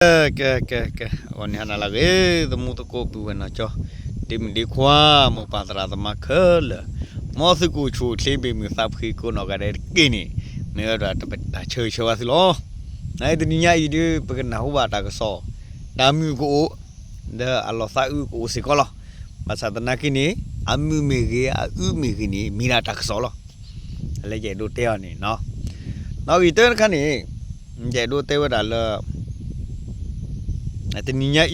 ကဲ ကဲ ကဲ ကဲ အဂီၢ်န့ၣ်ဟါနၤလၢအဂ့ၤ သမူသကိးပုၢ်ဝဲၢ်နီၢ်ကၠီ ဒ့မုၣ်ဒ့ခွါ မိၢ်ပၢ်သရၣ်သမါခဲလၢာ် မ်သုကအိၣ်ဆူၣ်အိၣ်ချ့ဘၣ်မုာ်သးဖှံကိးနီၢ်ဂၤဒဲးတက့ၢ်န့ၣ် မ့ၢ်ဝဲဒၣ်တၢ်ဆၢဂ့ၤဆၢဝါသုလီၤ. နတနံၤညါအံၤဒုး ပကနၢ်ဟူဘၣ်တၢ်ကစီၣ် တၢ်မုာ်ကအိၣ် ဒီးအလီၤသးအုးကအိၣ်စ့ၢ်ကီးလီၤ. ဘၣ်ဆၣ်သနာ်က့န့ၣ် အမုာ်မ့ၢ်ဂ့ၤ အအုးမ့ၢ်ဂ့ၤန့ၣ် မ့ၢ်ဒၣ်တၢ်ကစီၣ်လီၤ. လၢယအဲၣ်ဒိးတဲအီၤန့ၣ် နီၣ်ဂံၢ်တၢတခါန့ၣ် ယအဲၣ်ဒိးတဲဝဲဒၣ်လၢ တနံၤညါ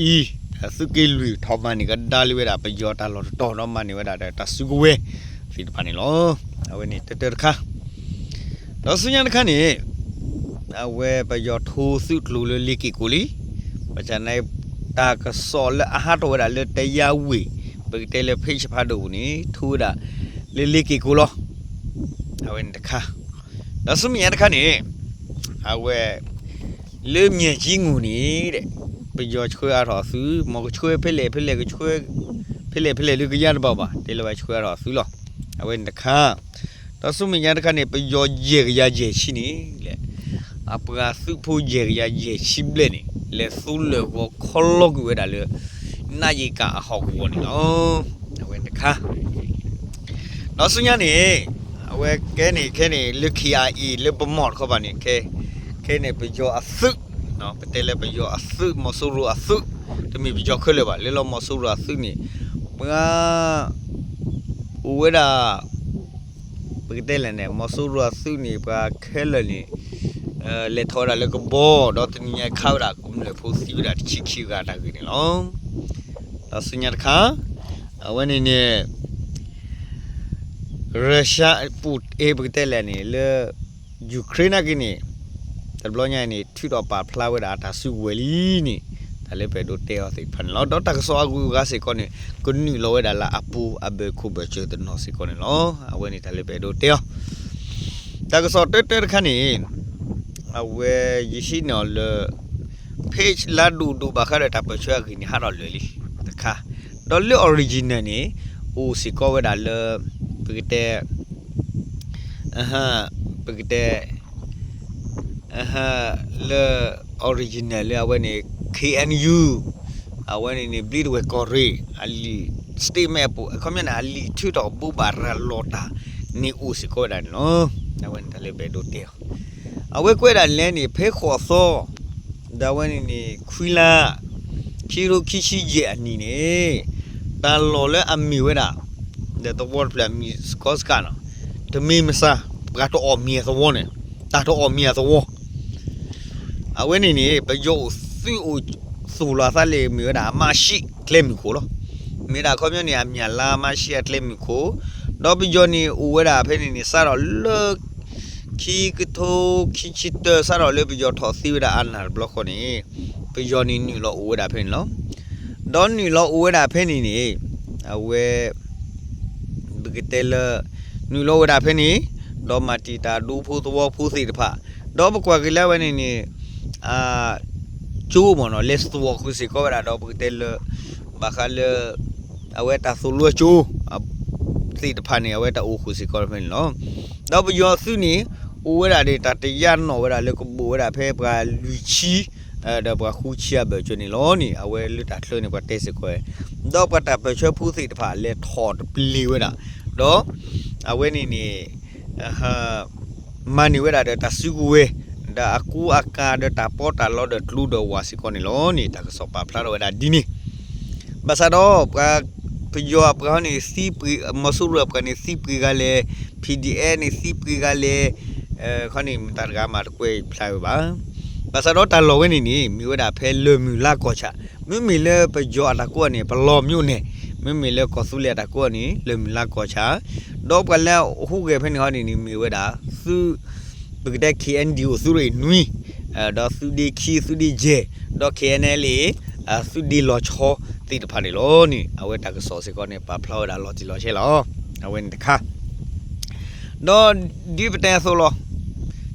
အံၤ သုးက့လွံၢ်ထီၣ်မၤန့ၢ်ကဒါလံဝဲဒၣ် ပယီၤတၢ်လီၢ်တတီၤဒီးမၤန့ၢ်ဝဲဒၣ်ဒီးတၢ်စုကဝဲၤသ့ၣ်တဖၣ်န့ၣ်လီၤ. အဝဲန့ၣ်တၢတၢတခါ ဒီးဆူညါတခါန့ၣ် အဝဲပယီၤထိသုးကျိၤလၢလ့ၤက့ၤကိးလံ. ဘၣ်ဆၣ်န့ၣ် တၢ်ကစီၣ်လၢအဟးထီၣ်ဝဲဒၣ်လၢတယါဝ့ၢ် ပကတဲလၢ page ဖးဒိၣ်ပူၤန့ၣ် ထိဝဲဒၣ်လၢလ့ၤက့ၤကိးလီၤ. အဝဲန့ၣ်တခါ ဒီးဆူမဲာ်ညါတခါန့ၣ် အဝဲ လၢမၠဲၣ်ကၠံငူၣ်န့ၣ် ပယီၤဆှၢအါထီၣ်အသုး မ်ကဆှၢဖဲလဲၣ်ဖဲလဲၣ် ကဆှၢဖဲလဲၣ်ဖဲလဲၣ်လၢကယါတဘၣ်ဘၣ် တဲလၢဝဲဆှၢအါထီၣ်အသုးလီၤ. အဝဲန့ၣ်တခါ ဒီးဆူမဲာ်ညါတခါန့ၣ် ပယီၤယဲၢ်ကယၤယဲၢ်ဆံန့ၣ်လဲၣ် အပှၤသုးဖိယဲၢ်ကယၤယဲၢ်ဆံဘျဲၣ်န့ၣ် လဲၤသူလၢာ်ဂီၤခီလီၤကွံာ်ဝဲဒၣ်လၢ နးယံၤကၣ်အဟီၣ်ကဝီၤန့ၣ်လီၤ. အဝဲတခါ ဒီးဆူညါန့ၣ် အဝဲကဲန့ၣ်ခဲန့ၣ် လၢ ခ့ၣ်အါအ့ၣ် လၢပမီၢ်တခီပၤန့ၣ် ခဲ ခဲန့ၣ်ပယီၤအသုး ပတဲလၢပယီၤအသုး မီၤစိရိၤအသုး တမ့ၢ်ပယီၤခဲလၢာ်ဘၣ် လၢလီၤမီၤစိရိၤအသုးန့ၣ် ပှၤ အိၣ်ဝဲဒၣ် ပကတဲလဲၣ်န့ၣ် မီၤစိရိၤအသုးန့ၣ် ပှၤခဲလၢာ်န့ၣ် လဲၤထီၣ်ဝဲဒၣ်လၢကဘီ ဒီးတနံၤညါခးဝဲဒၣ်ကမျၢၢ်ဖိသံဝဲဒၣ်တဆံခံဂၤတၢ်ဂ့ၢ်န့ၣ်လီၤ. ဒီးဆူညါတခါ အဝဲန့ၣ်န့ၣ် Russia ပူၤ အ့ ပကတဲလဲၣ်န့ၣ် လၢ Ukraine နာ်က့န့ၣ် တဘျီညါအံၤန့ၣ် ထုးထီၣ်ပာ်ဖျါဝဲဒၣ်အတၢ်စုကဝဲၤလံန့ၣ် တၢ်လၢပအဲၣ်ဒိးတဲအီၤသ့ၣ်တဖၣ်န့ၣ်လီၤ. ဒီးတၢ်ကစီၣ်အဂုၤအဂၤစ့ၢ်ကီးန့ၣ် ကနုာ်လီၤဝဲဒၣ်လၢအပူၤအဘၢၣ်ခိၣ်ဘၢၣ်စၢၤတနီၤစ့ၢ်ကီးန့ၣ်လီၤ. အဝဲန့ၣ်တၢ်လၢပအဲၣ်ဒိးတဲအီၤ တၢ်ကစီၣ်တၢတၢတခါန့ၣ် အဝဲယဟံးန့ၢ်အီၤလၢ page လါဒိၣ်ဒိၣ်ဘၣ်ဃးဒီးတၢ်ပၢၢ်ဆၢအဂ့ၢ်န့ၣ် ဟးထီၣ်လၢာ်လံတခါ, ဒီးလၢ original န့ၣ် အိၣ်စ့ၢ်ကီးဝဲဒၣ်လၢ ပကတဲ ပကတဲ လၢ original လၢအဝဲန့ၣ် ခ့ၣ်အဲၣ်ယူၣ် အဝဲန့ၣ်န့ၣ် ဘျံးတဝဲၢ်ကီၢ်ရ့ၣ် အလံာ် statement အပူၤ အခီပညီန့ၣ် အလံာ်ထုးထီၣ်ဘူဘၣ်ရၤလီၤတၢ်န့ၣ်အိၣ်စ့ၢ်ကီးဝဲဒၣ်န့ၣ်လီၤ. အဝဲန့ၣ်တၢ်လၢပအဲၣ်ဒိးတဲအီၤ အဝဲကွဲးဒၣ်လဲၣ်န့ၣ် ဖဲဃိးသီ ဒီးအဝဲန့ၣ်န့ၣ် ခွံလါ ခံကထိခံဆံယဲၢ်အနံၣ်န့ၣ် တၢ်လီၢ်လၢအမ့ၢ်ဝဲဒၣ် ဒီးသဝီတဖျၢၣ်အမံၤစကီစကးနီၤ တမ့ၢ်မဆါ ပှၤတအီၣ်မ့ၤအသဝီန့ၣ် တၢ်တအီၣ်မ့ၤအသဝီ အဝဲန့ၣ်န့ၣ် ပယီၤအိၣ်သုးအိၣ်သိၣ်လီၤအသးလၢမ့ၢ်ဝဲဒၣ်အမးၡံးကျဲမုၢ်ခိၣ်လီၤ. မ့ၢ်ဒၣ်အခီပညီန့ၣ် အမၠၣ်လါမးၡံးအကျဲမုၢ်ခိၣ်, ဒီးပယီၤန့ၣ်အိၣ်ဝဲဒၣ်ဖဲန့ၣ်န့ၣ် စးထီၣ်လၢ ခံကထိခံဆံတၢ စးထီၣ်လၢပယီၤထီၣ်သ့ဝဲဒၣ်အနၢ်တဘျီဃီန့ၣ် ပယီၤန့ၣ်နုာ်လီၤအိၣ်ဝဲဒၣ်ဖဲန့ၣ်လီၤ. ဒီးနုာ်လီၤအိၣ်ဝဲဒၣ်ဖဲန့ၣ်န့ၣ် အဝဲ ပကတဲလၢ နုာ်လီၤဝဲဒၣ်ဖဲန့ၣ် ဒီးမၤတံာ်တာ်ဒူဖိသဝီဖိသ့ၣ်တဖၣ် ဒီးပကွၢ်က့ၤလၢအဝဲန့ၣ်န့ၣ် ကၠိမ့ၢ်နီၤ လဲၤသဝီဃုာ်စ့ၢ်ကီးဝဲဒၣ်ဒီးပကတဲလၢ ဘၣ်ဃးလၢ အဝဲတၢ်သိၣ်လိအကၠိ သ့ၣ်တဖၣ်န့ၣ် အဝဲတၢ်အိၣ်ဃုာ်စ့ၢ်ကီးဖဲန့ၣ်လီၤ. ဒီးပယီၤအသုးန့ၣ် အိၣ်ဝဲဒၣ်ဒီးတၢ်တယာ်နီၣ်ဝဲဒၣ်လၢကဘိးဝဲဒၣ်ဖဲပှၤလွံၢ်ဆံ ဒီးပှၤဃုဆံအဘၢၣ်စၢၤန့ၣ်လီၤန့ၣ် အဝဲလၢတၢ်ချၢန့ၣ် ပှၤတဲစ့ၢ်ကီးဝဲ ဒီးပှၤတၢ်ပၢၢ်ဆၢဖိသ့ၣ်တဖၣ်လဲၤထီၣ်တပျ့ၤဝဲဒၣ် ဒီး အဝဲန့ၣ်န့ၣ် မၤန့ၢ်ဝဲဒၣ်ဒီးတၢ်စုကဝဲၤ ဒီးအကူအကၤဒီးတၢ်ပီးတၢ်လီဒီးကျိဒီးဝၣ်စ့ၢ်ကီးန့ၣ်လီၤန့ၣ် တၢ်ကစီၣ်ပာ်ဖျါထီၣ်ဝဲဒၣ်ဒ်န့ၣ် ဘၣ်ဆၣ်ဒီး ပှၤ ပယီၤအပှၤဟီန့ၣ် သံပှ့ၤ မီၤစိရိၤအပှၤန့ၣ် သံပှ့ၤဂၤလဲၣ်, PDF န့ၣ် သံပှ့ၤဂၤလဲၣ်, ခီန့ၣ် မတၤတဂၤမၤတကွဲးဖျါဝဲဘၣ်. ဘၣ်ဆၣ်ဒီးတၢ်လီၢ်ဝဲန့ၣ်န့ၣ် မ့ၢ်ဝဲဒၣ်ဖဲလၢၢ်မုၢ်လါကီၢ်ဆၣ်, မ့မ့ၢ်လၢပယီၤအတၢ်ကိးန့ၣ် ပလီၢ်မၠိန့ၣ်, မ့မ့ၢ်လၢကီၢ်သူလ့ၤအတၢ်ကိးန့ၣ် လၢၢ်မုၢ်လါကီၢ်ဆၣ်, ဒီးပှၤလၢအဟူးဂဲၤဖဲန့ၣ်ဟီန့ၣ်န့ၣ် မ့ၢ်ဝဲဒၣ် သုး ပကတဲ KNDO သုးရ့ၣ်နွံ, ဒီးသုးဒ့ခံ သုးဒ့ယဲၢ်, ဒီး KNLA သုးဒ့လီၤဆီသ့ၣ်တဖၣ်န့ၣ်လီၤန့ၣ် အဝဲတၢ်ကစီၣ်စ့ၢ်ကီးန့ၣ် ပာ်ဖျါဝဲဒၣ်လီၤတံၢ်လီၤဆဲးလီၤ. အဝဲန့ၣ်တခါ ဒီးဒ်ပတဲအသိးလီၤ.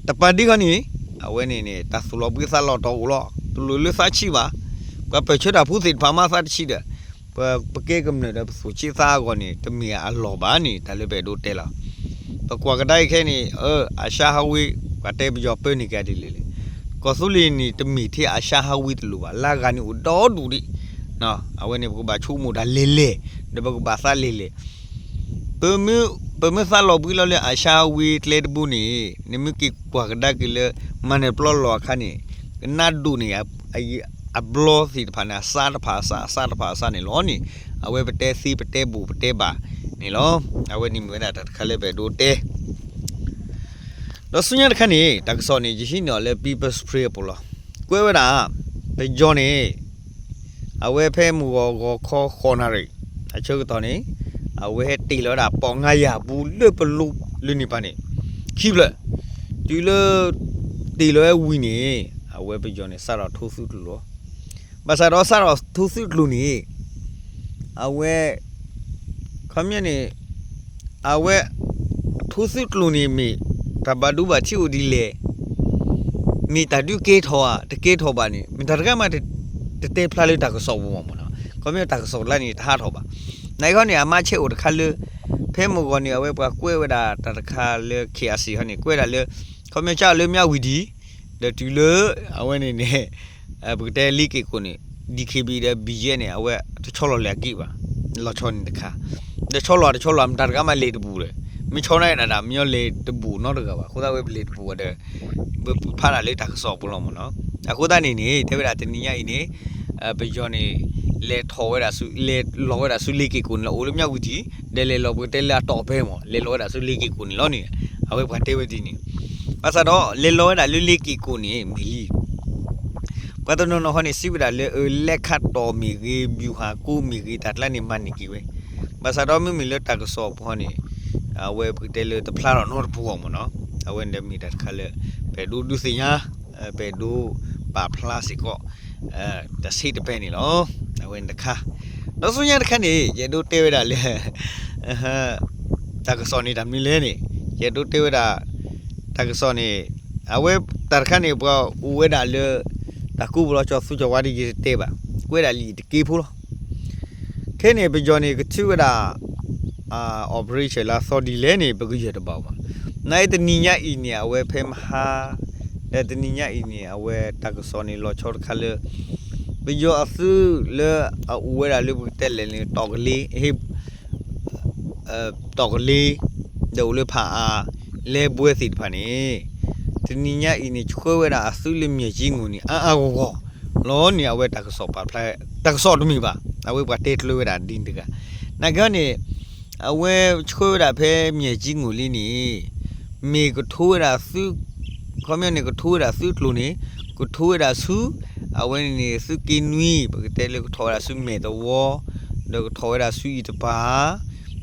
တပၤဒ်ခီန့ၣ် အဝဲန့ၣ်န့ၣ် တၢ်သူၣ်လီၤဘှံးသးလီၤတီၤအိၣ်လီၤ. တလိၣ်လၢသးဆံးဘၣ်. ပှၤပၢၢ်ဆၢတၢ်ဖိသ့ၣ်တဖၣ်မးသးတဆံးဒီး ပကဲကမျၢၢ်ဒီးပသူၣ်ဆံးသးအဂီၢ်န့ၣ် တမ့ၢ်အလီၢ်ဘၣ်န့ၣ် တၢ်လၢပအဲၣ်ဒိးတဲလီၤ. ပကွၢ်ကဒါအံၤခဲအံၤန့ၣ် အၡါဟးဝ့ ပှၤတဲပယီၤပၢန့ၢ်က့ၤဒ်လဲၣ်လဲၣ်. ကီၢ်သူလ့ၤန့ၣ် တမ့ၢ်ထဲအၤၡါဟးဝ့ၤတလိၤဘၣ်, လၢအဂၤန့ၣ်အိၣ်ဒီဒူၣ်ဒံး, အဝဲန့ၣ် ပကဘၣ်ဆိကမိၣ်တၢ်လဲၤလဲၤ, ဒီးပကဘၣ်သးလဲၤလဲၤ ပမ့ၢ်သးလီၤဘှံးလီၤလၢအၤၡါဟးဝ့ၤကျဲတဘိန့ၣ် နမ့ၢ်က့ၤကွၢ်ကဒါက့ၤလၢ မၤနၢၤပျီလီၤအခါန့ၣ် ကနၣ်ဒိၣ်န့ၣ် အဘျီသ့ၣ်တဖၣ်န့ၣ် အစးတဖၣ်အစး အစးတဖၣ်အစးန့ၣ်လီၤန့ၣ်, အဝဲပတဲသ့ပတဲဘိၣ်ပတဲဘၣ်န့ၣ်လီၤ. အဝဲန့ၣ်မ့ၢ်ဝဲဒၣ်တၢ်တခါလၢပအဲၣ်ဒိးတဲ ဒီးဆူညါတခါန့ၣ် တၢ်ကစီၣ်န့ၣ် ယဟံးန့ၢ်အီၤလၢ People's Spring အပူၤလီၤ. ကွဲးဝဲဒၣ် ပယီၤန့ၣ် အဝဲဖဲမုၢ်ဂီၤဂီၤခီဃိးနၣ်ရံၣ် အဆၢကတီၢ်န့ၣ် အဝဲဟဲတ့ၢ်လီၤဝဲဒၣ် ပီၣ်ငါယၤ အပူၤလၢပလိၤလၢန့ၣ်ပၤန့ၣ် ခံဖျၢၣ်, တုၤလၢ တ့ၢ်လီၤဝဲဝံၤန့ၣ် အဝဲပယီၤန့ၣ် စးထီၣ်ထိးသုးကျိၤလီၤ. ဘၣ်ဆၣ်ဒီးစးထီၣ်ထိးသုးကျိၤန့ၣ် အဝဲ ခီပညီန့ၣ် အဝဲ ထိးသုးကျိၤန့ၣ်မ့ၢ် တၢ်ဘၣ်ဒိဘၣ်ထံးအိၣ်ဒ်လဲၣ်, မ့ၢ်တၢ်ဒုးကဲထီၣ်ဧါ တကဲထီၣ်ဘၣ်န့ၣ် မတၤတဂၤမး တတဲဖျါလၢတၢ်ကစီၣ်ပူၤမ့ၢ်နီၤ. ခီပညီတၢ်ကစီၣ်ကျါန့ၣ် တဟးထီၣ်ဘၣ်. နာ်က့ဟီန့ၣ် အမါဆဲးအိၣ်တခါလၢ ဖဲမုၢ်ဂီၤန့ၣ် အဝဲပှၤကွဲးဝဲဒၣ်တၢ်တခါလၢ KIC ဟီန့ၣ် ကွဲးဒၣ်လၢ ခီပညီကၢ်လၢမၠးဝံၤဒံး ဒီးတုၤလၢ အဝဲန့ၣ်န့ၣ် ပကတဲလ့က့ၤကိၣ်န့ၣ် DKB ဒီး BGF န့ၣ် အဝဲတဆီလီၤလၢအက့ၢ်ဘၣ်, လီၤဆီန့ၣ်တခါ, ဒီးဆီလီၤတဆီလီၤ မတၤတဂၤမးလဲၤတဘူးဒီး မ့ၢ်ဆီန့ၣ်ဒၣ် မ့ၢ်လဲၤတဘူးနီတဂၤဘၣ်. အဃိသတးဝဲပလဲၤတဘူးဒီး ပဖးဒၣ်လၢတၢ်ကစီၣ်ပူၤလီၤမ့ၢ်နီၤ. အဃိသတးန့ၣ်န့ၣ် တဲဝဲဒၣ်တနံၤညါအံၤန့ၣ် ပယီၤန့ၣ် လဲၤထီၣ်ဝဲဒၣ်ဆူ လဲၤလီၤဝဲဒၣ်ဆူလ့က့ၤကိၣ်န့ၣ်လီၤ. အိၣ်လၢမၠးဝံၤဒံး ဒီးလဲၤလီၤပကတဲလၢအတီၢ်ဖဲမ့ၢ် လဲၤလီၤဝဲဒၣ်ဆူလ့က့ၤကိၣ်န့ၣ်လီၤန့ၣ် အဝဲပှၤတဲဝဲဒ်န့ၣ်. ဘၣ်ဆၣ်ဒီး လဲၤလီၤဝဲဒၣ်လၢလ့က့ၤကိၣ်န့ၣ် မ့ၢ်လံ ပှၤတနီၤနီၤဟီန့ၣ် စံးဝဲဒၣ်လၢ အၢ လဲခါတီၢ်မ့ၢ်ဂ့ၤ ဗျူဟာကုန်း မ့ၢ်ဂ့ၤ တၢ်ကျါန့ၣ် မၤန့ၢ်က့ၤဝဲ. ဘၣ်ဆၣ်ဒီးမ့မ့ၢ်လၢတၢ်ကစီၣ်ပူၤဟီန့ၣ် အဝဲပကတဲလၢတဖျါထီၣ်နီတပူၤအီၤမ့ၢ်နီၤ. အဝဲန့ၣ်ဒီးမ့ၢ်တၢ်တခါလၢ ပအဲၣ်ဒိးဒုးသ့ၣ်ညါ ပအဲၣ်ဒိးပာ်ဖျါစ့ၢ်ကီး တဆံးတပဲန့ၣ်လီၤ. အဝဲန့ၣ်တခါ, ဒီးဆူညါတခါန့ၣ် ယအဲၣ်ဒိးတဲဝဲဒၣ်လၢ တၢ်ကစီၣ်န့ၣ်တၢ်မနုၤလဲၣ်န့ၣ် ယအဲၣ်ဒိးတဲဝဲဒၣ် တၢ်ကစီၣ်န့ၣ် အဝဲတၢ်တခါန့ၣ် ပှၤအိၣ်ဝဲဒၣ်လၢ တၢ်ကူပူၤလီၤ ကၠီသူကၠီဝါဒ်ယတတဲဘၣ် ကွဲးဒၣ်လံာ်တက့ဖိလီၤ. ခဲန့ၣ် ပယီၤန့ၣ် ကထုးဝဲဒၣ် operation လၢအသီဒ်လဲၣ်န့ၣ် ပကယၢၢ်တဘၣ်ဘၣ်. နာ်အံၤတနံၤညါအံၤန့ၣ် အဝဲဖဲမဟါ ဒီးတနံၤညါအံၤန့ၣ် အဝဲတၢ်ကစီၣ်န့ၣ် လီၤဆီတခါလၢ ပယီၤအသုးလၢအအိၣ်ဝဲဒၣ်လၢပကတဲလဲၣ်န့ၣ် တီၢ်ကလ့ တီၢ်ကလ့ ဒီးအိၣ်လၢဖးအါ လဲဘွဲသ့ၣ်တဖၣ်န့ၣ် တနံၤညါအံၤန့ၣ် ဆှၢဝဲဒၣ်အသုးလၢမျဲၢ်ကၠံငိၣ်န့ၣ် အါအါဂီၢ်ဂီၢ်လီၤန့ၣ် အဝဲတၢ်ကစီၣ်ပာ်ဖျါ တၢ်ကစီၣ်တမ့ၢ်ဘၣ် အဝဲပှၤတဲကျၢၤဝဲဒၣ်ဒ်န့ၣ်တဂၤ နာ်က့န့ၣ် အဝဲဆှၢဝဲဒၣ်ဖဲမျဲၢ်ကၠံငိၣ်လံန့ၣ် မ့ၢ်ကထိဝဲဒၣ်သုး ခီပညီန့ၣ် ကထိဝဲဒၣ်သုးကျိၤန့ၣ် ကထိဝဲဒၣ်ဆူ အဝဲန့ၣ်န့ၣ် သုးက့နွံ ပကတဲလၢကထီၣ်ဝဲဒၣ်ဆူမဲာ်သဝီ ဒီးကထီၣ်ဝဲဒၣ်ဆူအံၤတပၤ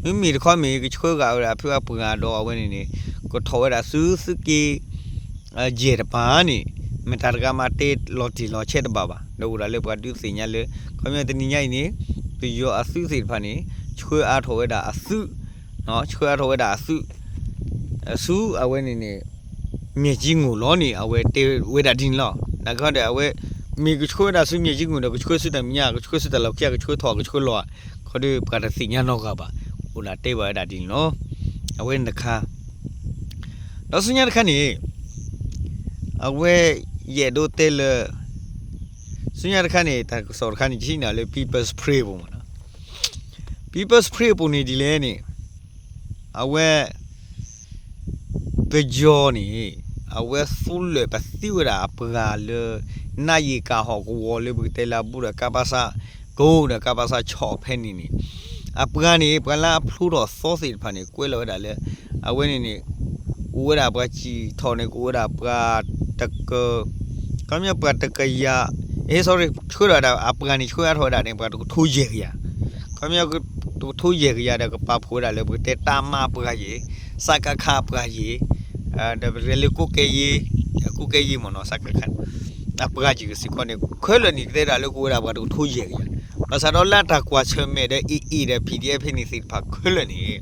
မ့မ့ၢ်တခီမ့ၢ် ကဆှၢဂာ်ဝဲဒၣ်ဖုအပှၤဒီးအဝဲန့ၣ်န့ၣ် ကထီၣ်ဝဲဒၣ်ဆူသုးက့ ယဲၢ်တပၤန့ၣ် မတၤတဂၤမးတဲလီၤတံၢ်လီၤဆဲးတဘၣ်ဘၣ် ဒီးအိၣ်ဒၣ်လၢပှၤဒုးသ့ၣ်ညါလၢ ခီပညီတနံၤညါအံၤန့ၣ် ပယီၤအသုးသ့ၣ်တဖၣ်န့ၣ် ဆှၢအါထီၣ်ဝဲဒၣ်အသုး ဆှၢအါထီၣ်ဝဲဒၣ်အသုး ဆူအဝဲန့ၣ်န့ၣ် မျဲၢ်ကၠံငိၣ်လီၤန့ၣ် အဝဲတဲဝဲဒၣ်ဒ်န့ၣ်လီၤ. နာ်က့ဒီးအဝဲ မ့ၢ်ကဆှၢဝဲဒၣ်ဆူမျဲၢ်ကၠံငိၣ်ဒီး ကဆှၢဆူတၢ်မဲာ်ညါ ကဆှၢဆူတၢ်လီၢ်ခံ ကဆှၢထီၣ်ကဆှၢလီၤ ခီဒီးပှၤတသ့ၣ်ညါနီတဂၤဘၣ် အိၣ်ဒၣ်တဲဘၣ်ဝဲဒၣ်ဒ်န့ၣ်လီၤ. အဝဲန့ၣ်တခါ ဒီးဆူညါတခါန့ၣ် အဝဲယအဲၣ်ဒိးတဲလၢ ဆူညါတခါန့ၣ် တၢ်ကစီၣ်တခါန့ၣ် ယဟံးန့ၢ်လၢ People's Spring အပူၤမ့ၢ်နီၤ People's Spring အပူၤန့ၣ်ဒ်လဲၣ်န့ၣ် အဝဲ ပယီၤန့ၣ် အဝဲသူလၢာ်ပသံဝဲဒၣ်အပှၤလၢ နးယံာ်ကၤဟီၣ်ကဝီၤလၢပကတဲလၢအဘူးဒီးကါပၢ်ဆၣ် ကိးဒီးကါပၢ်ဆၣ်ဆီၣ်ဖဲန့ၣ်န့ၣ် အပှၤန့ၣ် ပှၤလၢအဖျိထီၣ်သီသ့ၣ်တဖၣ်န့ၣ် ကွဲးလီၤဝဲဒၣ်လၢ အဝဲန့ၣ်န့ၣ် အိၣ်ဝဲဒၣ်ပှၤစံၣ်ထီၣ်န့ၣ် ကအိၣ်ဝဲဒၣ်ပှၤတက ခီပညီပှၤတကယၤ sorry ဆှၢထီၣ်ဝဲဒၣ် အပှၤန့ၣ် ဆှၢအါထီၣ်ဝဲဒၣ်န့ၣ် ပှၤတကထိယဲၢ်ကယၤ ခီပညီ တကထိယဲၢ်ကယၤဒီး ကပာ်ဖှိၣ်ဝဲဒၣ်လၢပကတဲ တပ်မ အပှၤယဲၢ် စကခ အပှၤယဲၢ် ဒီးပတဲလၢကိးကဲယဲၢ် ကိးကဲယဲၢ်မ့ၢ်နီၤ စကခ အပှၤယဲၢ်စ့ၢ်ကီးန့ၣ် ခဲလၢာ်န့ၣ် ကတဲဒၣ်လၢကအိၣ်ဝဲဒၣ်ပှၤတကထိယဲၢ်ကယၤ ဘၣ်ဆၣ်ဒီးလၢတၢ်ကွၢ်ဆၢၣ်မဲာ်ဒီး AA ဒီး PDF ဖဲန့ၣ်သ့ၣ်တဖၣ်ခဲလၢာ်န့ၣ်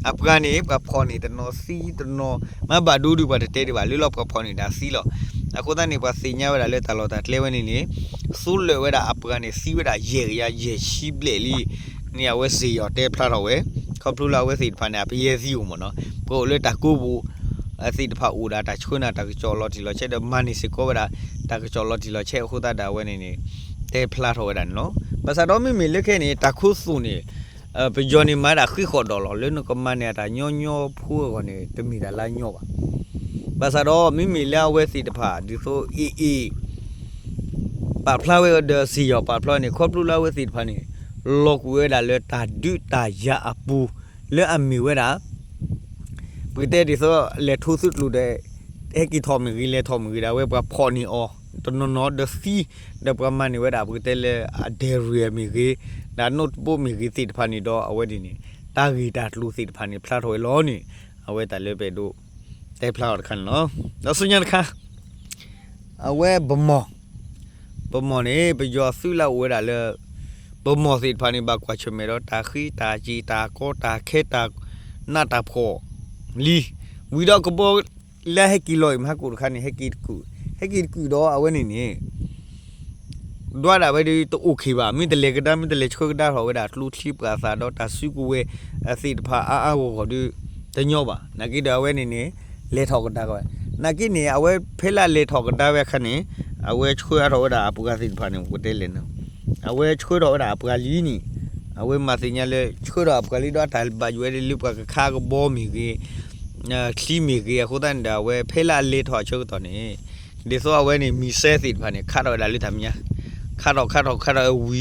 အပှၤန့ၣ် ပှၤဖီၣ်န့ၢ်တနီၤသံတနီၤ မ့ၢ်ဘၣ်ဒိဒုးပှၤတတဲဒံးဘၣ် လၢလီၤပှၤဖီၣ်န့ၢ်ဒၣ်သံလီၤ. အဃိသတးန့ၣ် ပှၤသ့ၣ်ညါဝဲဒၣ်လၢတၢ်လီၢ်တၢ်ကျဲဝဲန့ၣ်န့ၣ် သူလၢာ်ဝဲဒၣ်အပှၤန့ၣ် သံဝဲဒၣ်ယဲၢ်ကယၤ ယဲၢ်ဆံဘျဲၣ်လံန့ၣ် အဝဲစ့ၢ်ကီးတဲဖျါထီၣ်ဝဲ ခီဖျိလၢအဝဲသ့ၣ်တဖၣ်န့ၣ် အပယဲၢ်သံအိၣ်မ့ၢ်နီၤ ပှၤအိၣ်လၢတၢ်ကိးပူၤ သ့ၣ်တဖၣ်အိၣ်ဒၣ်တၢ်ဆှၢနၤတၢ်ကစီၣ်လီၤတံၢ်လီၤဆဲးဒီးမၤန့ၢ်စ့ၢ်ကီးဝဲဒၣ် တၢ်ကစီၣ်လီၤတံၢ်လီၤဆဲးအဃိသတးဒီးအဝဲန့ၣ်န့ၣ် တဲဖျါထီၣ်ဝဲဒၣ်န့ၣ်လီၤ. ဘၣ်ဆၣ်ဒီးမ့မ့ၢ်လၢခဲအံၤန့ၣ် တၢ်ခိသိၣ်န့ၣ် ပယီၤန့ၣ်မၤဒၣ်ဃံးဃီၣ်ဒီးလီၤ လၢနကမၤန့ၢ်အတၢ်ညီညီဖိအဂီၢ်န့ၣ် တမ့ၢ်တၢ်လၢညီဘၣ်. ဘၣ်ဆၣ်ဒီးမ့မ့ၢ်လၢအဝဲသ့ၣ်တဖၣ် ဒ်သိး AA ပာ်ဖျါဝဲဒီးစ့ၢ်ကီးပာ်ဖျါန့ၣ် ခီဖျိလၢအဝဲသ့ၣ်တဖၣ်န့ၣ် လီၤကွံာ်ဝဲဒၣ်လၢတၢ်ဒုးတၢ်ယၤအပူၤ လၢအမ့ၢ်ဝဲဒၣ် ပကတဲဒ်သိး လဲၤထိသုးကျိၤဒီး ဟဲက့ၤထီၣ်မ့ၢ်ဂ့ၤ လဲၤထီၣ်မ့ၢ်ဂ့ၤဒီး အဝဲပှၤဖီၣ်န့ၢ်အီၤ တနီၤနီၤဒီးသံ ဒီးပှၤမၤန့ၢ်ဝဲဒၣ် ပကတဲလၢအ debris မ့ၢ်ဂ့ၤ ဒီးအနိၣ်တဘိမ့ၢ်ဂ့ၤသ့ၣ်တဖၣ်န့ၣ်ဒီး အဝဲန့ၣ်န့ၣ် တၢ်ဂ့ၢ်တၢ်ကျိၤသ့ၣ်တဖၣ်န့ၣ် ဖျါထီၣ်ဝဲလီၤန့ၣ် အဝဲတၢ်လၢပအဲၣ်ဒိး တဲဖျါအီၤတခါန့ၣ်လီၤ. ဒီးဆူညါတခါ အဝဲဗမီၢ် ဗမီၢ်န့ၣ် ပယီၤသုးလၢအအိၣ်ဝဲဒၣ်လၢ ဗမီၢ်သ့ၣ်တဖၣ်န့ၣ် ဘၣ်ကွၢ်ဆၢၣ်မဲာ်ဒီးတၢ်ဃံးတၢ်စ့ၤ တၢ်ကီတၢ်ခဲ တၢ်နးတၢ်ဖှီၣ်လံ ဝံၤဒီးကဘီလၢဟဲက့ၤလီၤအံၤ မဟါကိၣ်တခါန့ၣ် ဟဲက့ၤတကုာ် ဟဲက့ၤတကုာ်ဒီးအဝဲန့ၣ်န့ၣ် ဒွးဒၣ်ဝဲဒီးတအိၣ်ခ့ဘၣ် မ့ၢ်တလဲၤကဒါ မ့ၢ်တလဲၤဆှၢကဒါထီၣ်ဝဲဒၣ်ကျိချံပှၤသးဒီးတၢ်စုကဝဲၤသ့ၣ်တဖၣ်အါအါဂီၢ်ဂီၢ်ဒီး တညီဘၣ် နာ်က့ဒီးအဝဲန့ၣ်န့ၣ် လဲၤထီၣ်ကဒါကဝဲ နာ်က့န့ၣ် အဝဲဖဲလၢလဲၤထီၣ်ကဒါဝဲအခါန့ၣ် အဝဲဆှၢအါထီၣ်ဝဲဒၣ်အပှၤသ့ၣ်တဖၣ်န့ၣ် ပကတဲလဲၣ်န့ၣ် အဝဲဆှၢထီၣ်ဝဲဒၣ်အပှၤလံန့ၣ် အဝဲမၤသ့ၣ်ညါလၢ ဆှၢထီၣ်အပှၤလံဒီးတၢ်ဘၣ်ယိၣ်ဝဲဒၣ်လၢပှၤကခးကဘီမ့ၢ်ဂ့ၤ ချံမ့ၢ်ဂ့ၤ အဃိသတးန့ၣ်ဒီး အဝဲဖဲလၢအလဲၤထီၣ်အဆၢကတီၢ်န့ၣ် ဒ်သိးအဝဲန့ၣ် missile သ့ၣ်တဖၣ်န့ၣ် ခးထီၣ်ဝဲဒၣ်လၢတၢ်မဲာ်ညါ ခးထီၣ်ခးထီၣ်ခးထီၣ်ဝဲဝံၤ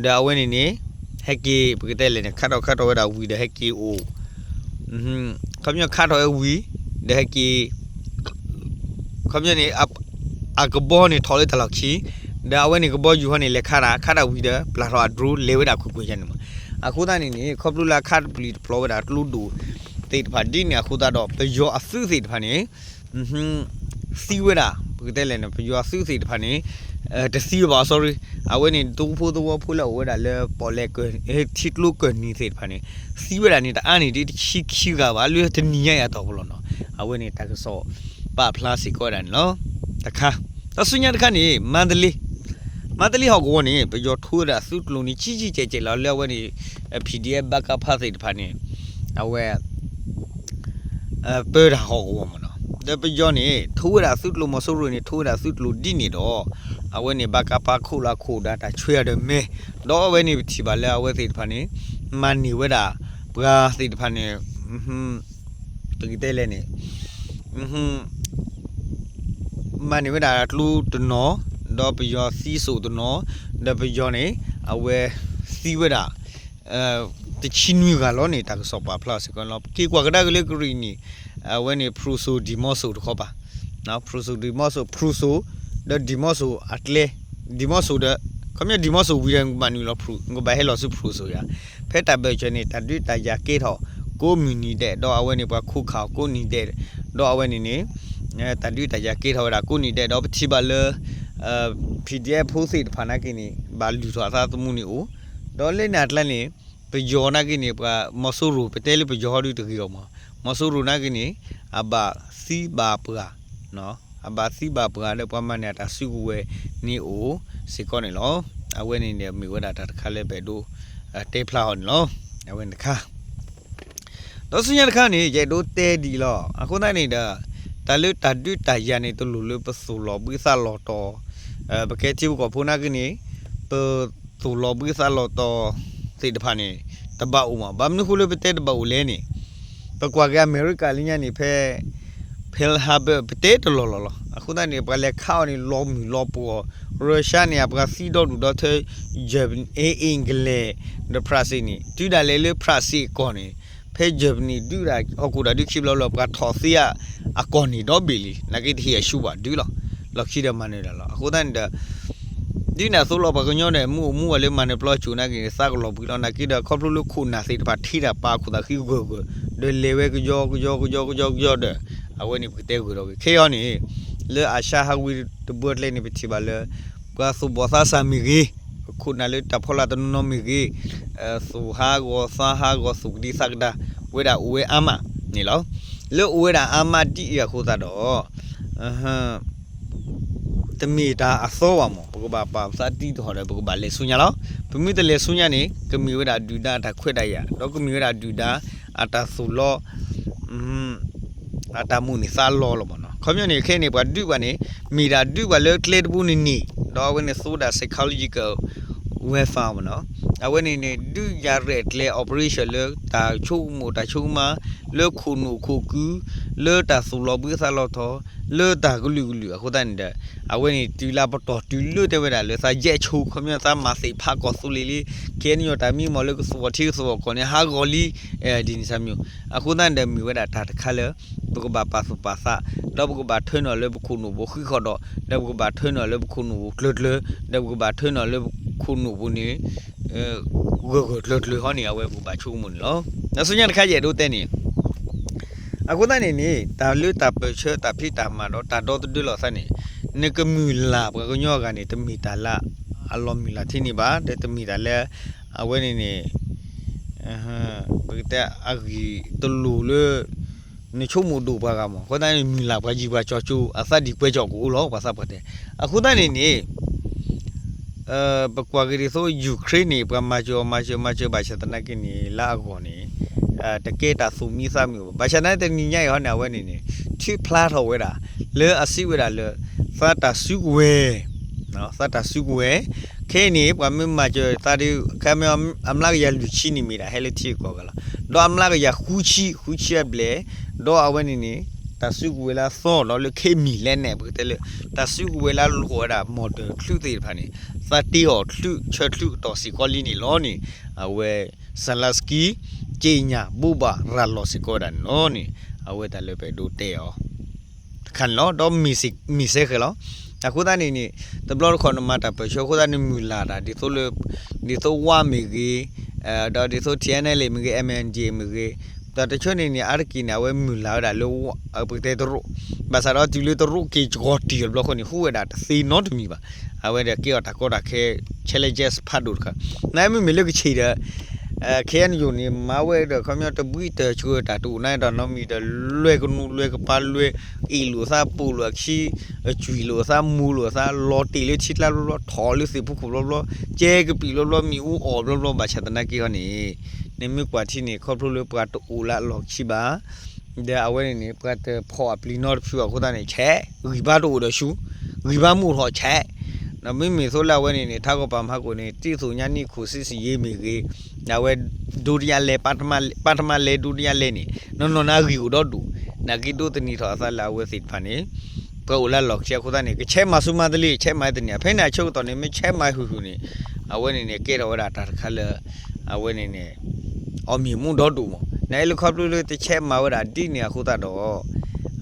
ဒီးအဝဲန့ၣ်န့ၣ် ဟဲက့ၤ ပကတဲလဲၣ်န့ၣ် ခးထီၣ်ခးထီၣ်ဝဲဒၣ်ဝံၤဒီးဟဲက့ၤအိၣ် ခီပညီခးထီၣ်ဝဲဝံၤ ဒီးဟဲက့ၤ ခီပညီန့ၣ် အကဘီန့ၣ်ထီၣ်လၢတၢ်လီၢ်ခံ ဒီးအဝဲန့ၣ်ကဘီယူၤဟီန့ၣ် လဲၤခးတၢ် ခးတၢ်ဝံၤဒီး ပျၢ်ထီၣ်အ drone လဲၤဝဲဒၣ်ကွ့ၢ်ကွ့ၢ်ယါန့ၣ်မး အဃိသတးန့ၣ်န့ၣ် ခီဖျိလၢအခးတပျံၤတပျီၤဝဲဒၣ်ကျိဒိၣ်သ့ၣ်တဖၣ်ဒ်န့ၣ်အဃိသတးဒီး ပယီၤအသုးသ့ၣ်တဖၣ်န့ၣ် သံဝဲဒၣ် ပကတဲလဲၣ်န့ၣ် ပယီၤအသုးသ့ၣ်တဖၣ်န့ၣ် တသံဘၣ် sorry အဝဲန့ၣ် တဖိသဝီဖိလၢအအိၣ်ဝဲဒၣ်လၢပီၣ်လဲၣ် ထံကျိကၢၢ်နံၤသ့ၣ်တဖၣ်န့ၣ် သံဝဲဒၣ်န့ၣ် တအါန့ၣ်ဒ်တဆံခံဂၤဘၣ် လၢတနံၤညါအံၤအတီၢ်ပူၤလီၤနီၤ အဝဲန့ၣ်တၢ်ကစီၣ်ပာ်ဖျါစ့ၢ်ကီးဝဲဒၣ်န့ၣ်လီၤ. တခါ ဒီးဆူညါတခါန့ၣ် မန္တလေး မန္တလေးဟီၣ်ကဝီၤန့ၣ် ပယီၤထိဝဲဒၣ်သုးကျိၤန့ၣ် ကံကံကဲးကဲးလီၤ လၢအဝဲန့ၣ် PDF ဘၣ်ကၣ်ဖးသ့ၣ်တဖၣ်န့ၣ် အဝဲ ပၢတၢ်ဟီၣ်ကဝီၤမးနီၤ ဒီးပယီၤန့ၣ် ထိဝဲဒၣ်သုးကျိၤ မီၤစိရိၤန့ၣ် ထိဝဲဒၣ်သုးကျိၤဒ်န့ၣ်ဒီး အဝဲန့ၣ် ဘၣ်ကၣ်ဖးခိၣ်လၢခိၣ်ဒီးတၢ်ဆွဲအီၤဒီးမဲ ဒီးအဝဲန့ၣ်ပထံၣ်ဘၣ်လၢအဝဲသ့ၣ်တဖၣ်န့ၣ် မၤန့ၢ်ဝဲဒၣ် ပှၤသ့ၣ်တဖၣ်န့ၣ် ပကတဲလဲၣ်န့ၣ် မၤန့ၢ်ဝဲဒၣ်ကျိတနီၤ ဒီးပယီၤသံစိာ်တနီၤ ဒီးပယီၤန့ၣ် အဝဲသံဝဲဒၣ် တဆံနွံဂၤလီၤန့ၣ် တၢ်ကစီၣ်ပာ်ဖျါစ့ၢ်ကီးန့ၣ်လီၤ. ပက့ၤကွၢ်ကဒါက့ၤလၢကရံၣ်နံၣ် အဝဲန့ၣ် ဖရူၤစိၤ ဒံၣ်မီၤစိၤတခီပၤ ဖရူၤစိၤ ဒံၣ်မီၤစိၤ ဖရူၤစိၤ ဒီးဒံၣ်မီၤစိၤအကျဲ ဒံၣ်မီၤစိၤဒီး ခီပညီဒံၣ်မီၤစိၤဝံၤဒီး နကဘၣ်နုာ်လီၤဖရူၤ နကဘၣ်ဟဲလီၤဆူဖရူၤစိၤယါ ဖဲတၢ်ဘၢၣ်စၢၤန့ၣ် တၢ်ဒုးတၢ်ယၤကဲထီၣ်ကိးမုၢ်နံၤဒဲး ဒီးအဝဲန့ၣ်ပှၤခိးခးအီၤကိးနံၤဒဲး ဒီးအဝဲန့ၣ်န့ၣ် တၢ်ဒုးတၢ်ယၤကဲထီၣ်ဝဲဒၣ်ကိးနံၤဒဲး ဒီးပထံၣ်ဘၣ်လၢ PDF ဖိသ့ၣ်တဖၣ်နာ်က့န့ၣ် ဘၣ်လုၢ်ထီၣ်အသးသမူန့ၣ်အိၣ် ဒီးလၢန့ၣ်အကျါန့ၣ် ပယီၤနာ်က့န့ၣ် ပှၤမီၤစိရိၤ ပတဲလၢပယီၤဟီဒုတဂ့ၤအီၤမး မီၤစိရိၤနာ်က့န့ၣ် အဘၣ်သံဘၣ်ပှၢ် အဘၣ်သံဘၣ်ပှၢ်ဒီးပှၤမၤန့ၢ်အတၢ်စုကဝဲၤန့ၣ်အိၣ်စ့ၢ်ကီးန့ၣ်လီၤ. အဝဲန့ၣ်န့ၣ် မ့ၢ်ဝဲဒၣ်တၢ်တခါလၢပအဲၣ်ဒိး တဲဖျါအီၤန့ၣ်လီၤ. အဝဲန့ၣ်တခါ ဒီးဆူညါတခါန့ၣ် ယအဲၣ်ဒိးတဲဒ်အံၤလီၤ. အဃိသတးန့ၣ်ဒီး တၢ်လၢတၢ်ဒုးတၢ်ယၤန့ၣ် တလိၣ်လၢပသိၣ်လီၤဘှံးသးလီၤတီၤ ပကဲထံဖိကီၢ်ဖိနာ်က့န့ၣ် ပသိၣ်လီၤဘှံးသးလီၤတီၤသ့ၣ်တဖၣ်န့ၣ် တဘၣ်အိၣ်မး. ဘၣ်မနုၤဃိလၢပတဲတဘၣ်အိၣ်လဲၣ်န့ၣ် ပကွၢ်က့ၤအမဲရကၤလၢညါန့ၣ် ဖဲ Pearl Harbor ပတဲတလီၢ်လီၢ်လီၤ. အဃိသတးန့ၣ် ပှၤလဲၤခးအီၤန့ၣ် လီၤမုၢ်လီၤပှီၢ်, Russia န့ၣ် အပှၤသံဒီဒူၣ်ဒီထၢ Germany, England ဒီး France န့ၣ် တုၤဒၣ်လဲာ်လၢ France အကီၢ်န့ၣ် ဖဲ Germany ဒုးဒၣ်ဟီၣ်ခိၣ်တၢ်ဒုးခံဘျီဘျီ ပှၤထီၣ်သ့အကီၢ်န့ၣ်ဒီဘ့ၣ်လံ. နာ်က့တဟ့ၣ်အရှုံးဘၣ်ဒုးလီၤ. လီၢ်ခံဒီးမၤနၢၤတၢ်လီၤ. အဃိသတးန့ၣ်ဒီး ဒ်န့ၣ်အသိးလီၤ ပှၤကညီန့ၣ် မုၢ်အိၣ်မူဝဲလၢမၤနၢၤပျီစိၤနာ်က့န့ၣ် သးကလီၤဘှံးလီၤ. နာ်က့ဒီး ခီဖျိလၢခိၣ်နၢ်သ့ၣ်တဖၣ်ထံၣ်တၢ်ပာ်ခိၣ်သးဃံဂၢၢ်ဂၢၢ် ဒီးလဲၤဝဲကယီကယီကယီကယီကယီဒီး အဝဲန့ၣ်ပကတဲဂၢၢ်ဒီးဂ့ၤ ခဲအံၤန့ၣ် လၢအၤၡါဟးဝံၤတဘျီကျဲန့ၣ် ပထံၣ်ဘၣ်လၢ ပှၤသူၣ်ဘီၣ်သးစၢ်မ့ၢ်ဂ့ၤ, ပခိၣ်နၢ်လၢတၢ်ဖီလာ်တနီၤနီၤမ့ၢ်ဂ့ၤ, သူၣ်ဟးဂီၤသးဟးဂီၤသူၣ်ကဒံသးကဒါဝဲဒၣ်အိၣ်ဝဲအါမးန့ၣ်လီၤ. လၢအိၣ်ဝဲဒၣ်အါမးဒ်အံၤအဃိသတးဒီး တမ့ၢ်တၢ်အသီဘၣ်မး ပကဘၣ်ပာ်ပသးတံၢ်တဟီၣ်ဒီး ပကဘၣ်လဲၤဆူညါလီၤ. ပမ့ၢ်တလဲၤဆူညါန့ၣ် ကမ့ၢ်ဝဲဒၣ်ဒုၣ်ဒါအတၢ်ခွဲးတၢ်ယာ် ဒီးကမ့ၢ်ဝဲဒၣ်ဒုၣ်ဒါအတၢ်သိၣ်လီၤ အတၢ်မိၣ်န့ၣ်သးလီလီၤမ့ၢ်နီၤ. ခီပညီန့ၣ် ခဲအံၤန့ၣ် ပှၤဒုးပှၤန့ၣ် မ့ၢ်ဒၣ်ဒုးပှၤလၢကျဲတဘိန့ၣ်န့ၣ် ဒီးအဝဲန့ၣ်သိဒၣ် psychological warfare မ့ၢ်နီၤ. အဝဲန့ၣ်န့ၣ် ဒုးယၤရဲၣ်ကျဲၤ operation လၢတၢ်ဆိကမိၣ်တၢ်ဆိကမး လၢခိၣ်နူာ်ခိၣ်ကု လၢတၢ်သူၣ်လီၤဘှံးသးလီၤထီ လၢတၢ်ကလုာ်ကလုာ်အဃိသတးန့ၣ်ဒီး အဝဲန့ၣ်တုၤလၢပတီၢ်တုၤလၢတဲဝဲဒၣ်လၢသးယဲၢ်ဆိ ခီပညီသးမၤသ့ၣ်ဖးကီၢ်သူလ့ၤလံ ခဲအံၤန့ၣ်ယီၤတၢ်မံမီၢ်လၢကသူအီၤထံကသူအီၤကီၢ်န့ၣ် ဟးဂီၤလံ ဒ်န့ၣ်စၢ်မံၤ အဃိသတးန့ၣ်ဒီးမ့ၢ်ဝဲဒၣ်တၢ်တခါလၢ ပကဘၣ်ပာ်သူၣ်ပာ်သး ဒီးပကဘၣ်ထၢနုာ်လၢပခိၣ်နူာ်ပူၤဃံးဃီဒီး ဒီးပကဘၣ်ထၢနုာ်လၢပခိၣ်နူာ်ပူၤကျၢၤကျၢၤ ဒီးပကဘၣ်ထၢနုာ်လၢပခိၣ်နူာ်ပူၤန့ၣ် ဂၢၢ်ဂၢၢ်ကျၢၤကျၢၤဟီန့ၣ် အဝဲပကဘၣ်ဆိကမိၣ်န့ၣ်လီၤ. ဒီးဆူညါတခါယအဲၣ်ဒိးတဲန့ၣ် အဃိသတးန့ၣ်န့ၣ် တၢ်လၢတၢ်ပၢၢ်ဆၢတၢ်ဖံးတၢ်မၤဒီးတၢ်ဒီသဒၢလီၤသးန့ၣ် နကမုၢ်လၢ်ပှၤကညီအဂၤန့ၣ် တမ့ၢ်တၢ်လၢအလီၤမုၢ်လၢ်ထဲန့ၣ်ဘၣ် ဒီးတမ့ၢ်တၢ်လၢ အဝဲန့ၣ်န့ၣ် ပကတဲအဂ့ၢ်တလိၤလၢ နဆိကမိၣ်ဒိၣ်ပှၤဂၤမး အဃိသတးန့ၣ် မုၢ်လၢ်ပှၤယံၤပှၤကၠီကၠိ အသးဒံးကွဲကၠီကအိၣ်လီၤ ပှၤသးပှၢ်တဲ. အဃိသတးန့ၣ်န့ၣ် ပကွၢ်က့ၤဒ်သိး Ukraine န့ၣ် ပှၤမၤစၢၤအီၤမၤစၢၤ မၤစၢၤဘၣ်ဆၣ်သနာ်က့န့ၣ် လၢအဂီၢ်န့ၣ် တကဲတၢ်သူၣ်မံသးမုာ်ဘၣ်. ဘၣ်ဆၣ်သနာ်က့တနံၤညါအံၤဟီန့ၣ် အဝဲန့ၣ်န့ၣ် ထုးဖျါထီၣ်ဝဲဒၣ် လၢအစံးဝဲဒၣ်လၢ သးတၢ်စုကဝဲၤ သးတၢ်စုကဝဲၤ ခဲအံၤန့ၣ် ပှၤမ့ၢ်မၤစၢၤသးဒီး ခဲမ့ၢ်အမျးကယၤလွံၢ်ဆံန့ၣ်မ့ၢ်ဒၣ်ဟဲလၢထံဂုၤကီၢ်ဂၤလီၤ. ဒီးအမျးကယၤဃုဆံ ဃုဆံအဘျဲၣ် ဒီးအဝဲန့ၣ်န့ၣ် တၢ်စုကဝဲၤလၢအသီဒီးလၢခဲမံၤလဲၣ်န့ၣ် ပကတဲလၢ တၢ်စုကဝဲၤလၢအလိာ်ဝဲဒၣ် model ချုးသ့ၣ်တဖၣ်န့ၣ် သးတ့အီၤချုးဆၢချုးကတီၢ်စ့ၢ်ကီးလံန့ၣ်လီၤန့ၣ် အဝဲ Zelensky ကြေညာ ဘိးဘၣ်ရၤလီၤစ့ၢ်ကီးဝဲဒၣ်န့ၣ်လီၤန့ၣ် အဝဲတၢ်လၢပအဲၣ်ဒိးတဲအီၤ တခါန့ၣ်လီၤ. ဒီးမ့ၢ်စ့ၢ်ကီးလီၤ. အဃိသတးန့ၣ်န့ၣ် တဘျီတခီၣ်နမၤတၢ်ပၢၢ်ဆၢအဃိသတးန့ၣ် မုၢ်လၢ်တၢ် ဒ်သိးလၢ ဒ်သိးဝါမ့ၢ်ဂ့ၤ ဒီးဒ်သိး ထံၣ်အဲၣ်နဲၣ်လ့ၣ် မ့ၢ်ဂ့ၤ အမ်ၣ်အၣ်အၣ်ဒီအ့ၣ် မ့ၢ်ဂ့ၤ တၢ်တဆၢန့ၣ်န့ၣ် အါတက့ၢ်န့ၣ် အဝဲမုၢ်လၢ်ဝဲဒၣ်လၢ ပကတဲတရူး ဘၣ်ဆၣ်ဒီးတုၤလၢတရူးက့ၤကီၤတံၢ်အဘျီအဃိန့ၣ် ဟူးဝဲဒၣ်တသ့နီတမံၤဘၣ်. အဝဲဒီးကဲအီၤတၢ်ကီတၢ်ခဲ challenges ဖးဒိၣ်တခါ နမ့မ့ၢ်လၢကဆံးဒီး ခဲအံၤန့ၣ် မၤဝဲဒီး ခီပညီတဘှံးတၢၢ်ဆှၢတၢ်တအိၣ်နၤဒီးနီတမံၤဒီး လွဲၢ်ကနူၤလွဲၢ်ကပၤလွဲၢ် အ့ၣ်လိာ်သးပိာ်လိာ်အခံ အကွံာ်လိာ်သးမူၤလိာ်သး လီၤတ့ၢ်လၢထံကျါဘျီဘျီ ထီၣ်လၢသ့ၣ်ဖူခိၣ်ဘျီဘျီ ကဲကပံာ်ဘျီဘျီ မ့ၣ်အူအီၣ်ဘျီဘျီ ဘၣ်ဆၣ်သနာ်က့ဟီန့ၣ် နမ့ၢ်ကွၢ်ထံန့ၣ် ခီဖျိလၢပှၤတအိၣ်လၢအလီၢ်ခံဘၣ် ဒီးအဝဲန့ၣ်န့ၣ် ပှၤတဖီၣ်အပျံၤနီတဖုအဃိသတးန့ၣ် ဆဲး ဂံၢ်ဘါတအိၣ်ဒီးဆူ ဂံၢ်ဘါမူးထီၣ်ဆဲး ဒီးမ့မ့ၢ်သိးလၢအဝဲန့ၣ်န့ၣ် ထးကီၢ်ပၢ်မၤကိၣ်န့ၣ် တံၣ်သူၣ်ညါနံၣ်ခိၣ်ဆံးဆံးယ့မ့ၢ်ဂ့ၤ အဝဲ ဒုတိယလှိုင်း ပထမလှိုင်း ဒုတိယလှိုင်းန့ၣ် နီၢ်နီၢ်န့ၣ်အဂံၢ်အိၣ်ဒီဒူၣ် နာ်က့ဒိးသန့ၤထီၣ်အသးလၢအဝဲသ့ၣ်တဖၣ်န့ၣ် ပှၤအိၣ်လၢအလီၢ်ခံအဃိသတးန့ၣ် ကဆဲးမၤဆူမၤသလံ ဆဲးမၤတန့ၢ် ဖဲန့ၣ်အဆၢကတီၢ်န့ၣ် မ့ၢ်ဆဲးမၤဟုၣ်ဟုၣ်န့ၣ် အဝဲန့ၣ်န့ၣ် ကဲထီၣ်ဝဲဒၣ်တၢ်တခါလၢ အဝဲန့ၣ်န့ၣ် အီၣ်မ့ၢ်မူဒီဒူၣ်မး နအဲၣ်လၢခီဖျိလၢတဆဲးမၤဝဲဒၣ်ဒ်န့ၣ်အဃိသတးဒီး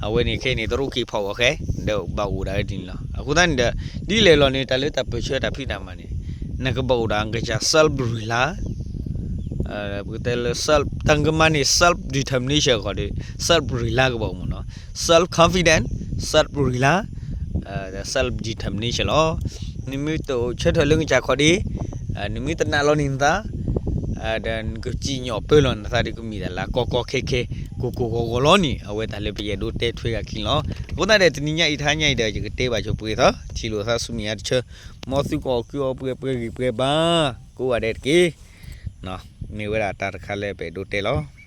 အဝဲန့ၣ်ခဲအံၤန့ၣ် တရူးက့ၤဖီၣ်ဝဲဃဲ ဒီးဘၣ်အိၣ်ဒၣ်ဝဲဒ်န့ၣ်လီၤ. အဃိသတးန့ၣ်ဒီး ဒ်လဲၣ်လီၤန့ၣ် တၢ်လၢတၢ်ပၢၢ်ဆၢတၢ်ဖံးတၢ်မၤန့ၣ် နကဘၣ်အိၣ်ဒၣ် ကစၢ် self reliance ပကတဲလၢ self တၢ်ကမၤန့ၣ် self determination ဂီၢ်ဒီး self reliance ကဘၣ်အိၣ်မးနီၤ self confidence self reliance ဒီး self determination လီၤ. နမ့ၢ်တအိၣ်ဆၢထၢၣ်လၢနကစၢ်ခီၣ်ဒ့ နမ့ၢ်တနာ်လီၤန့ၢ်နသး ဒီးနကစံၣ်ညီၣ်ပၢလီၤနသးဒီးကမ့ၢ်တၢ်လၢကီကီခဲခဲ ကိၢ်ကိၢ်ဂီၤဂီၤလီၤန့ၣ် အဝဲတၢ်လၢပယအဲၣ်ဒိးတဲထွဲဂၤခံလီၤ. အဃိသတးဒီး တနံၤညါအံၤတဟါညါအံၤဒီး ယကတဲဘၣ်ဆိပှဲၤသီ ထံၣ်လိာ်သးဆူမဲာ်ညါတဆၢ မ်သုကအီၣ်ကုအီပှဲၤပှဲၤဂံၢ်ပှဲၤဘါ ကိးဂၤဒဲးတက့ၢ်. မ့ၢ်ဝဲဒၣ်တၢ်တခါလၢပအဲၣ်ဒိးတဲလီၤ.